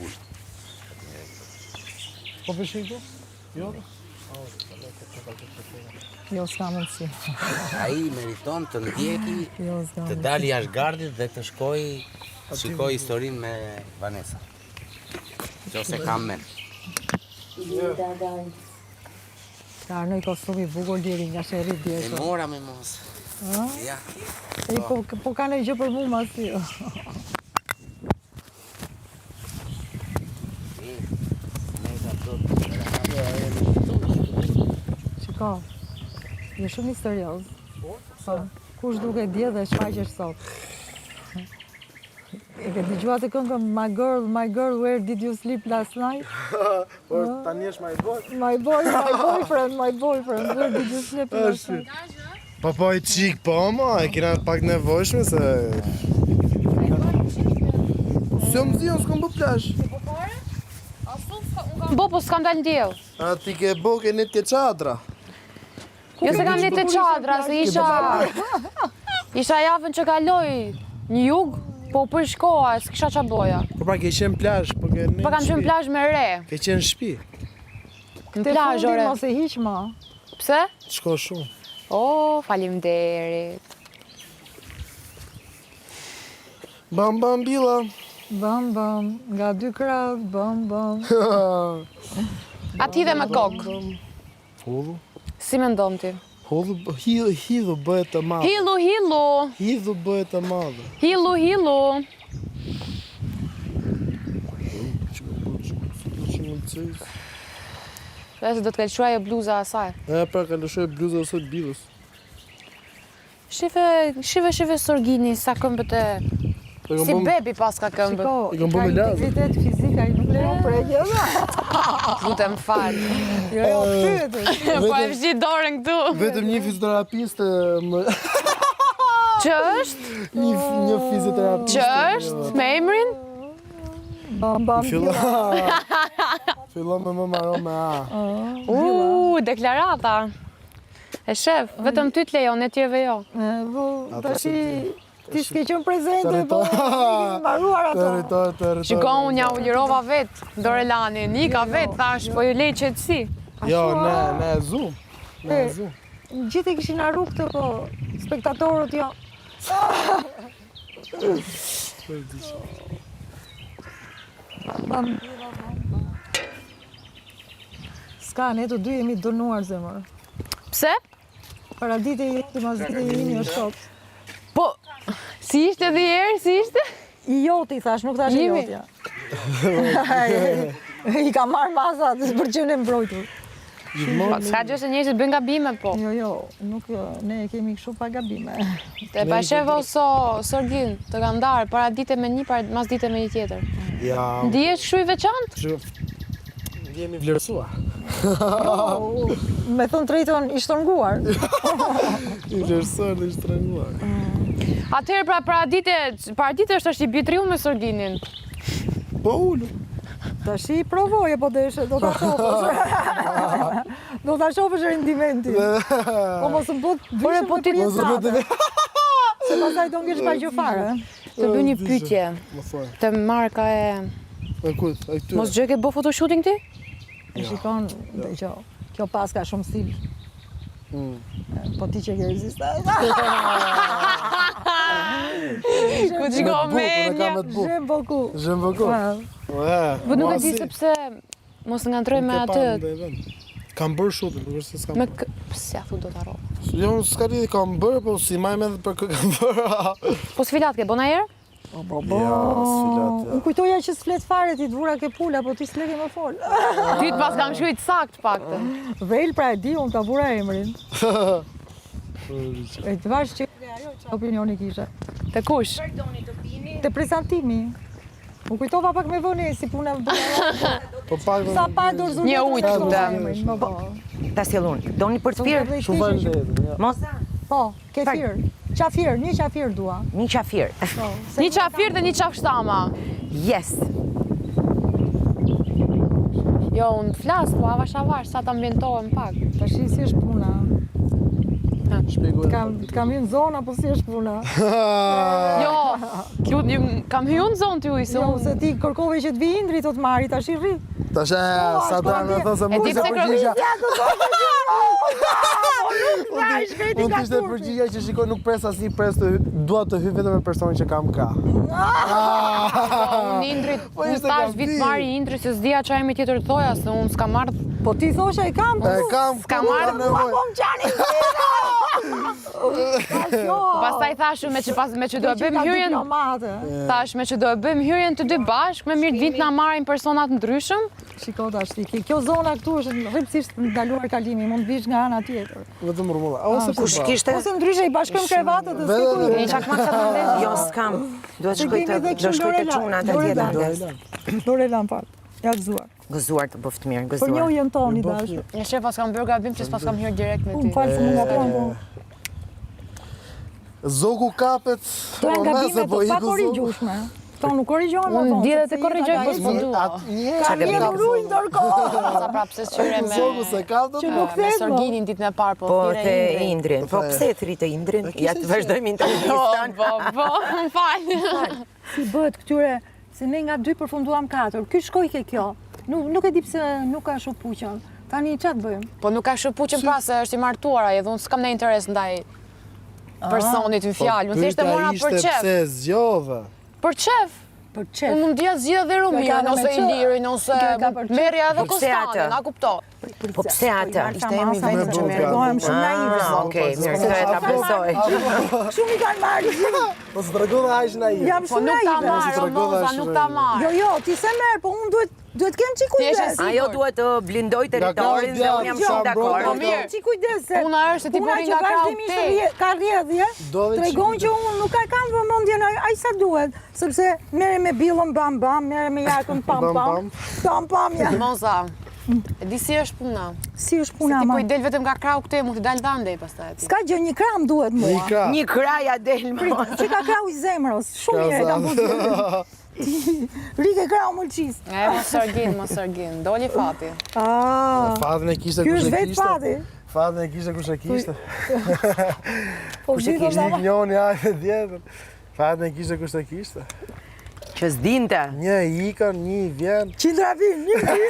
Ul. Po pëlqen këtu? Jo. Jo, s'ka mundësi. Ai meriton të ndjeki, Jo, s'ka të mundësi. dali jashtë gardhit dhe të shkoj të shikoj historinë me Vanessa. Qose kam men. Ka arnoj kostumi bukur liri nga sherri E djeshëm. mora me mos. Ja. E, po, po ka në gjë për mu masi. Shiko, je shumë misterioz. Po, kush duke dje dhe shfaqesh sot. E ke dëgjuar atë këngën My Girl, My Girl, Where Did You Sleep Last Night? Por tani është my boy. My boy, my boyfriend, my boyfriend, where did you sleep last night? Po po i çik po ma, e kena pak nevojshme se Se më zi, unë s'kam bë plazh. Bo, po s'kam dalë në diell. A ti ke bo ke net ke çadra. Jo se kam net te çadra, se isha... Isha javën që kaloi në jug, po u prish koha, s'kisha ça boja. Po pra ke qenë plazh, po ke net. Po kam qenë plazh me re. Ke qenë në shtëpi. Në plazh, ore. Mos e hiq më. Pse? Shko shumë. O, faleminderit. Bam bam bila. Bam bam, nga dy krahët, bam bam. A ti dhe me kokë. Hudhu. Si mendon ti? Hudhu, hidhu, hidhu bëhet të madhe. Hillu, hillu. Hidhu bëhet të madhe. Hillu, hillu. Dhe se do të kalëshuaj e bluza asaj. E, pra ka lëshoj bluza ose billës. Shife, shife, shife Sorgini, sa këmbët e... Si bebi paska këmbët. Shiko, I kam ka bërë me lazë. integritet fizik, ai nuk lejon prekje. Lutem fal. Jo, jo, pyet. Po e fshi dorën këtu. Vetëm një fizioterapist e më... Që është? Një, një fizioterapist. Që është? Me emrin? Bam bam. Fillon. Fillon me më mbaron me A. Uuu, deklarata. E shef, vetëm ty të lejon, ne tjerëve jo. E, Po, Ato tashi se ti s'ke qenë prezente, po i kemi mbaruar ato. Territor, territor. Shiko, unë ja u lirova vetë, Dorelanin, ika vetë, thash, po ju lej qetësi. Jo, ne, ne e zu. Ne e zu. Gjithë e kishin harru këtë, po spektatorët jo. Bam, bam, bam. S'ka, ne të dy jemi dënuar zemër. Pse? Paradite i joti, masdite i imi është sot. Po, si ishte dhe herë, si ishte? I joti, thash, nuk thash i Imi. jotja. I ka marrë masat për qenë e mbrojtur. Po, s'ka gjë se njerëzit bëjnë gabime, po. Jo, jo, nuk, ne e kemi kështu pa gabime. Te pa shef o so, Sorgin, të ka ndarë, para dite me një, para mas dite me një tjetër. Ja, Ndihesh kështu i veçantë? që ndjehemi vlerësuar. Jo, me thënë drejtën, i shtrënguar. I vlerësuar dhe i shtrënguar. Atëherë pra para dite, para dite është është i bitriu me Sorginin. Po ulu. Tashi provoje po deshe, do ta shohësh. Do ta shohësh rendimentin. Po mos më bët Ore, po ti- Mos më të Se pastaj do ngesh pa gjë fare. Të bëj një pyetje. Më thuaj. Të marka e... E kujt? E këtyre. Mos gjë ke bo photoshooting ti? E shikon, dëgjoj, kjo paska shumë stil. Mm. Po ti që ke rezistent. Ku të shiko Me të bukur, e ka menja? me të bukur. J'aime beaucoup. J'aime beaucoup. Ue, Po nuk e di masi, sepse mos ngantroj nuk me e atë. pa ndaj vend. Kam bërë shooting, nuk është se s'kam Me bërë. kë... Pse ja thu do ta rrova. Jo, unë s'ka lidhje, kam bërë, po si maj mend për kë kam bërë. Po sfilat ke bo ndonjëherë? Po, po, po. Ja, sfilat, ja. Unë kujtoja që s'flet fare, ti të vura ke pula, po ti s'le ke më fol. Ty të pas kam shkruajt sakt paktën. Vel pra e di, unë ta vura emrin. E të vash që ajo që opinioni kishe. Te kush? Te prezantimi. U kujtova pak me vëni si puna Po pak Sa pa dorëzuar. Një ujë të lutem. Më po. Ta sjell unë. Doni për të pirë? Shumë faleminderit. ja. Mos Po, kefir. Qafir, një qafir dua. një qafir. Po, se Një qafir dhe një qafshtama. Yes. Jo, unë flas, po avash avash, sa të ambientohem pak. Tash si është puna. Ha. Shpjegoj. Kam kam hyrë në zonë apo si është puna? Jo, lut, kam hyrë në zonë ty, se Jo, unë se ti kërkove që të vi Indri të të marri, tash i rri. Tash e, sa po, ta më thonë se E mu di ishte pse kërkoj- përgjigja. Ja, do të thotë që shkreti Mund nga të ishte turpi. përgjigja që shikoj nuk pres asnjë pres të hy, dua të hyj vetëm me personin që kam krah. Unë Indrit, Po unë ishte thash vit gabim. marri Indri se s'dija çfarë emri tjetër të thoja, se unë s'kam ardh. Po ti thosha e kam, E kam, S'kam ku marrë kam nevojë. Po më qani Jo. Pastaj thashë me që pas me që do e bëjmë hyrjen, Diplomate. thash me që do e bëjmë hyrjen të dy bashkë, më mirë të vinë të na marrin personat ndryshëm. Shiko tash ti, kjo zona këtu është rreptësisht ndaluar kalimi, mund të vish nga ana tjetër. Vetëm rrumulla. Ose Kush po. kishte? Ose ndryshe i bashkojmë krevatët dhe Vetëm- s'ke Një çakmak sa të ndez. Jo, s'kam. Duhet Se shkoj kemi të dhe do kështu shkoj të Lorela, çunat atje Lorela. ta ndes. Lorela më fal. Ja gëzuar. Gëzuar të bëft mirë, Për gëzuar. njohjen tonë i dashur. Një shef pas kam bërë gabim që s'pas kam hyrë direkt me Unë ty. më fal se më nga po. Zoku kapet. Këto janë po, gabime se po të pa iku zoku. korrigjueshme. Këto nuk korrigjohen më Unë vonë. di edhe sepse të korrigjoj, jeta po ka s'po ecur. dua. Atë një Ka herë vjedhur ujë ndërkohë. Sa prapë se s'qyre me Zoku se kap do Që nuk me thehet më. Sorginin ditën e parë, po Po thire the Indrin. Indrin. Po pse e thrite Indrin? Ja të vazhdojmë Po, intervistën. po, po, më fal. Si bëhet këtyre, se ne nga dy përfunduam katër. Ky shkoi ke kjo. Nuk nuk e di pse nuk ka shupuqën. Tani ç'a të bëjmë? Po nuk ka shëpuqen pra se është i martuar ai edhe unë s'kam në interes ndaj personit në fjalë. Unë thjesht e Po, Pyetja mora për ishte qef. Pse zgjodhe? Për qef. Për qef. Unë mund dija zgjidha dhe Kjo ka Rumion dhe me ose që. Ilirin ose Kjo ka për qef. merrja edhe Po pse atë? Kostanin, a kupto? Po pse atë? Ishte emri vetëm që merr. Tregohem shumë naive. Ah, okej, mirë, këtë e ta besoj. Shumë i kanë marrë. Po se tregon dhe aq naiv. Jam Po shumë nuk ta naive. marr, o tregova Moza, shumë nuk ta naive. marr. Jo, jo, ti se merr, po unë duhet duhet kem çik Ti je kujdes. e Ajo duhet të blindoj territorin dhe unë jam Jo, shumë dakord. Po mirë. Çik kujdes se Puna është se ti puna po rri që nga krahu vazhdimisht te. rrje- ka rrjedhje, Do dhe tregon që unë nuk e kam vëmendjen aq sa duhet, sepse merre me billën bam bam, merre me jakën pam Bam, pam, bam. pam pam ja. Moza, e di si është puna. Si është Se puna ti ma? po i del vetëm nga krahu këtej, mund t'i dal dhe andej pastaj aty. S'ka gjë, një krah më duhet mua. Një krah. Një kraja del më. Që ka krahu i zemrës, shumë mirë e kam pozicion. Rike krahu mëlçis. E, mos Sorgin, mos Sorgin, doli fati. Ah, Fatin e kishte ky kush është e vetë kishte. fati. Fatin e kishte kush e kishte. Po Kush e vjen kishte? ama. Një njoni ajde tjetër. Fatin e kishte kush e kishte. Që s'dinte. Një i ikën, një i vjen. Qindra vin, një vin.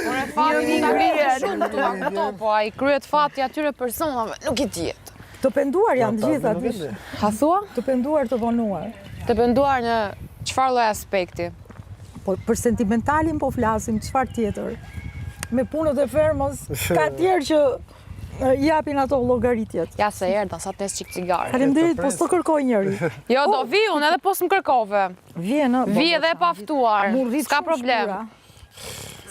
Por e fati mund ta kryet shumë këtu, a kupto, po ai kryet fati atyre personave, nuk i dihet. Të penduar janë të gjitha Nuk e aty. di. Ha thua? Të penduar, të vonuar. Të penduar në çfarë lloj aspekti? Po për sentimentalin po flasim, çfarë tjetër? Me punët e fermës, ka tjerë që e, japin ato llogaritjet. Ja se erdha, sa të nes çik cigare. Faleminderit, po s'të kërkoj njeri. Jo, do vi unë edhe po s'më kërkove. Vjen, ë, Vi edhe e pa ftuar. Mu rrit S'ka shumë problem. shpyra.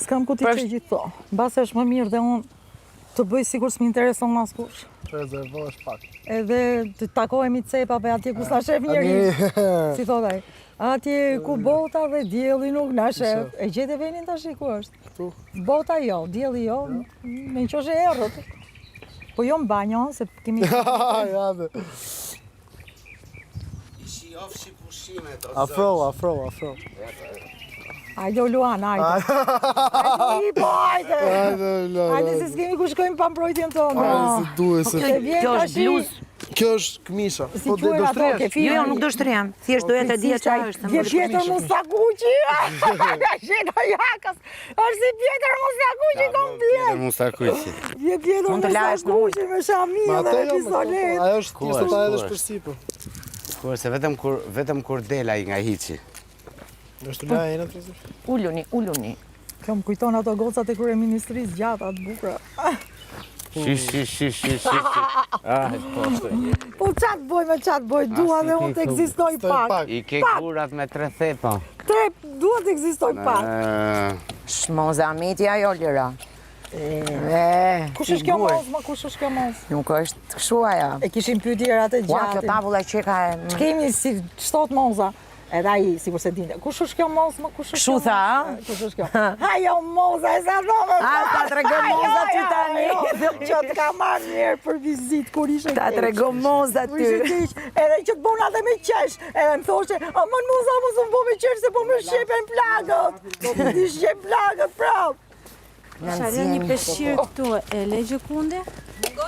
S'kam ku t'i Për- çoj gjithë to. Mbase është më mirë dhe unë të bëj sikur s'më intereson askush. Rezervosh pak. Edhe të takohemi cepave atje ku s'na shef njeri. Si thot ai? Atje ku bota dhe dielli nuk na shef. E gjete venin tash ku është? Këtu. Bota jo, dielli jo, në një qoshe errët. Po jo në banjo, se kemi Ja dhe. Shijofshi pushimet, o Afro, afro, afro. Hajde o Luan, hajde. Hajde, po, hajde. Hajde, la. Hajde se s'kemi ku shkojmë pa mbrojtjen tonë. Hajde se duhet se. Se vjen Kjo është tashi, bluzë. Kjo është këmisha. Si Po do quhen do ato shtresh. kefirë? Jo, jo, nuk do shtrihem. Thjesht doja të dija çfarë është. Vje Pjetër Mustakuqi. Ja sheta jakës. Është si Pjetër Mustakuqi komplet. Pjetër Mustakuqi. Vje Pjetër Mund të lahesh në ujë. Mustakuqi me shami Ma dhe ato me jo, me këto, po. pistolet. Ajo është Ku thjesht është, ta ku hedhësh është? për sipër. Kur se vetëm kur vetëm kur del ai nga hiçi. Është la e në Uluni, uluni. Kjo më kujton ato gocat e kryeministrisë gjata të bukura. Shi shi shi shi shi. shi. Ah, po ashtu. Po ça të bëj me ça të bëj, dua si dhe ke unë të ku- ekzistoj Stoj pak. pak. I ke gurat me tre thepa. Tre, dua të ekzistoj pak. Ë, Shmoza Ameti ajo lira. E, Kush është kjo mozë, ma kush është kjo mozë? Nuk është kështu ajo. E kishin pyetjerat e Ua, kjo gjatin. tavulla që ka e... Kemi si ç'thot moza. Edhe ai sikur se dinte. Kush është kjo mozë, më kush është Kështu kjo tha, mozë? a? Kush është kjo? Ha jo moza, e sa thonë. A, ta tregoj moza ty tani. Që të ka marrë një herë për vizitë kur ishe Ta keq. trego moza Kur ishe ty. keq, edhe që të bona dhe me qesh, edhe më thoshe, aman moza, mos më bo me qesh se po më shqepen plagët. Po më di shqep plagët prap. Na Kisha lënë një nxjerrin. peshqir këtu e le gjëkundi.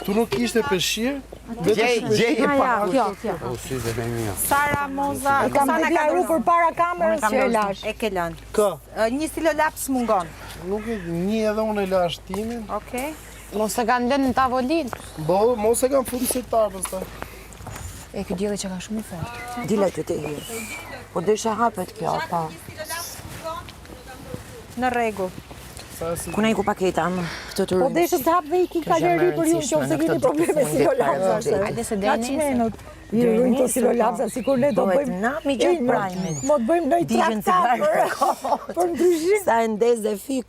Tu nuk ishte peshqir? Gjej, gjej e Ah, pak. ja, kjo, kjo. O, syze me mia. Sara Moza, E kam sa na ka deklaru dhënë? për para kamerës që e lash. E ke lënë. Ka. Një stilolaps mungon. Nuk e një edhe unë e lash timin. Okej. Mos e kanë lënë në tavolinë. Bo, mos e kam futur si tar pastaj. E ky dielli që ka shumë i fortë. Dila ty të hi. Po desha hapet kjo, po. Në rregull. Sa si Ku na iku paketa, më? Këtë të Po rrymë. deshëm të hap dhe iki Kjo gjë galeri më për ju në rëndësishme qoftë se në keni këtë probleme ditë si fundit para lolapsa. buxhetit. Hajde se Nga deri nesër. çmenët. I rrujnë të si lolapsa, sikur ne do Bëhet bëjmë... nami gjatë Ej, mo- prajmit. Mo të bëjmë ndonjë Digjen traktat cigare. për, për ndryshim. Sa e ndez dhe fik.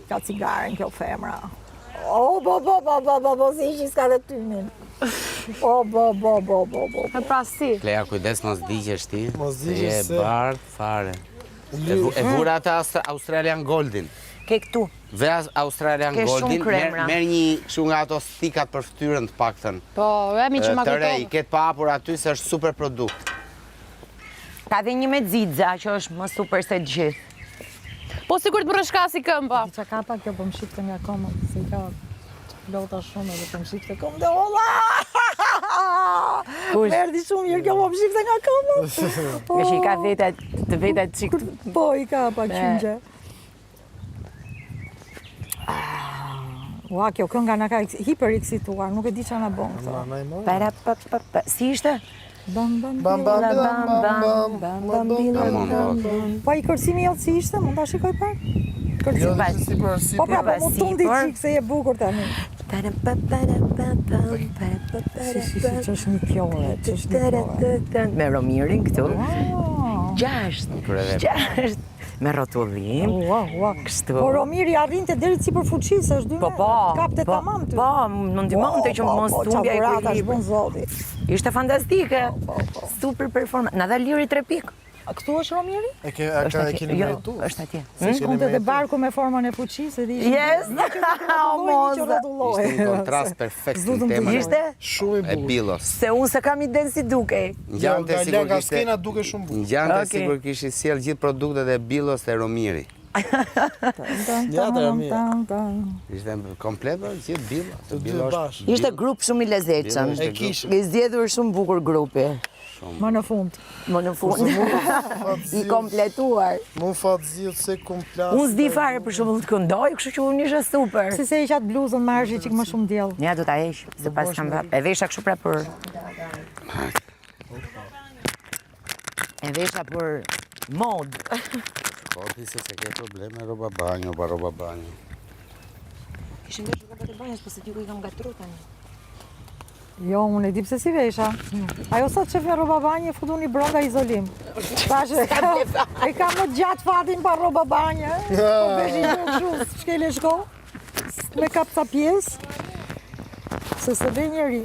Ka cigaren kjo femra. O, bo, bo, bo, bo, bo, bo, si që s'ka dhe tymin. O, bo, bo, bo, bo, bo. E pra si? Klea, kujdes mos digjesh ti. Mos se digjesh Je se- bardh fare. E, vu, e vura atë Australian Goldin. Ke këtu. Ve Australian Ke shumë Goldin, merr kremra. merr një kështu nga ato stikat për fytyrën të paktën. Po, e mi që ma Të re, i kujtove. ke të papur aty se është super produkt. Ka dhe një me xixa që është më super se të gjithë. Po sikur të më rrëshkasi këmba. Qa ka pa kjo po më shifte nga komët, se i ka plota shumë edhe po më shifte komët dhe olla! Kush? Më erdhi shumë mirë kjo po më shifte nga komët. Nga që i ka vetat, të vetat çik. Po, i ka pak qyngje. Ua, kjo kënga na ka hiper eksituar, nuk e di çfarë na bën këto. Na i morë. Para pa pa pa. Si ishte? Bam bam. Bam bam Bam bam bam bam bam bam bam bam. Amon, bam. po. Po i kërcimi jot si ishte, mund ta shikoj pak? Jo, Kërcimi. ishte sipër Po pra, sipër. po mu tundi sipër. çik se je bukur tani. Para pa para pa pa para pa para. Si si si, ç'është një kjo, e, ç'është një kjo. e. Me Romirin këtu. Gjashtë. Kryeve. Gjashtë. Me rrotullim. Ua, ua. Kështu. Po Romiri arrinte deri si për fuqi, se është dy Po metra, po. kapte po, tamam ty. Po, më ndihmonte që Po, mos po, humbja qa burata ekuilibrin. është bën zoti. Ishte fantastike. Super performance. Na dha Liri 3 pikë. A këtu është Romiri? E ke a ka e keni Jo, merituar. është atje. Se keni Shkonte te merituar. barku me formën e fuqisë edhe ishin. Yes. Një që rrotullohej, një që rrotullohej. Ishte një kontrast perfekt në Zutëm të temën Ishte Shumë i e bukur. Billos. se unë se kam iden si dukej. Ngjante Jo, nga sikur nga kishte skena duke shumë bukur. Ngjante Okej. sikur kishin sjell gjithë produktet e Billos te Romiri. Ja, të Romiri. Tan, tan. Ishte komplet po, gjithë Billo. Të dy Billo është bashkë. Ishte grup shumë i lezetshëm. Billo ishte E kishim. I zgjedhur shumë bukur grupi. Më në fund. Më në fund. I kompletuar. Mu fat zgjidh se kum plas. Unë s'di fare për shembull të këndoj, kështu që unë isha super. Si se i qatë bluzën marrësh çik më shumë diell. Ja do ta heq, se pas kam e vesha kështu pra për E vesha për mod. Po ti se se ke probleme rroba banjo, pa rroba banjo. Kishin veshur rrobat e banjës, po se di ku i kam gatru tani. Jo, unë e di pse si vesha. Ajo sa të shef me rroba banje, futuni brenda izolim. Tash e ka, e ka më gjatë fatin pa rroba banje. Po vesh i gjë kështu, shkel e shko. Me kap ca pjesë. Se se ve njeri.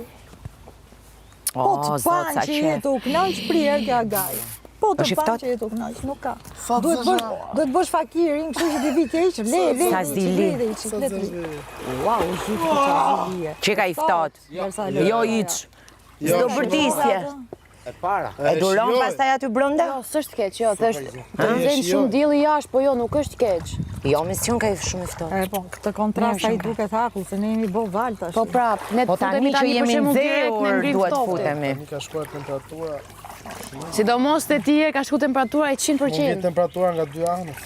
Po O, të zot, pan sa që qef. je të u knaq, prier ke agaj. Po të Është i pan ftohtë? që je të u knaq, nuk ka. Sa Duhet të bësh, duhet bësh fakirin, kështu që t'i vi keq, le, le, Sa le, zili. le, le, le, le. Ua, u zhyt këtë qa zilie. Që ka i ftohtë. Ndërsa le- Jo iç. S'do bërtisje. E para. E duron shijoj. pastaj aty brenda? Jo, s'është keq, jo, thjesht të nxen shijoj. shumë dielli jashtë, po jo, nuk është keq. Jo, me si ka i shumë i ftohtë. E po, këtë kontrast ai duket akull, se ne jemi bo val tash. Po prap, ne Po të futemi tani që tani për jemi shembull direkt në nxehur, ngrim duhet ftohtë. futemi. Tani ka shkuar temperatura. Sidomos te ti e ka shku temperatura e Mund vjen 100%. temperatura nga dy anët.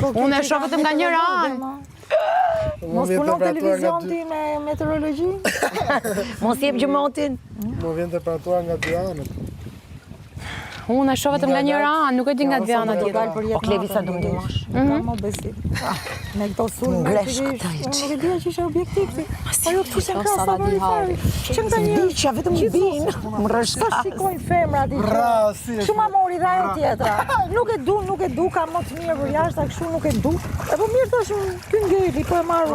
Po, Unë e shoh vetëm nga njëra anë. Mund Mos vjen punon temperatura nga televizion dy. ti me meteorologji? Mos jep gjëmotin. Mund vjen temperatura nga dy anët. Unë e shoh vetëm nga njëra anë, nuk e di nga të ana Do tjetër. dal për jetë O, Klevi, sa do më ndihmosh? Ka më besim. Me këto sulme Ngresh që këta i Unë çik. nuk e dija që ishe objektiv ti. Ajo të fusën Sa krah sa ta di bëri halli. fare. Që këta njerëz Diqa, vetëm i bin. Më rrëshka. Sa shikojnë femrat i Ra, si është. Kështu ma mori dhe ajo tjetra. Nuk e du, nuk e du, ka më të mirë për jashtë, kështu nuk e du. E po mirë tash, ky ngeli, po e marr unë.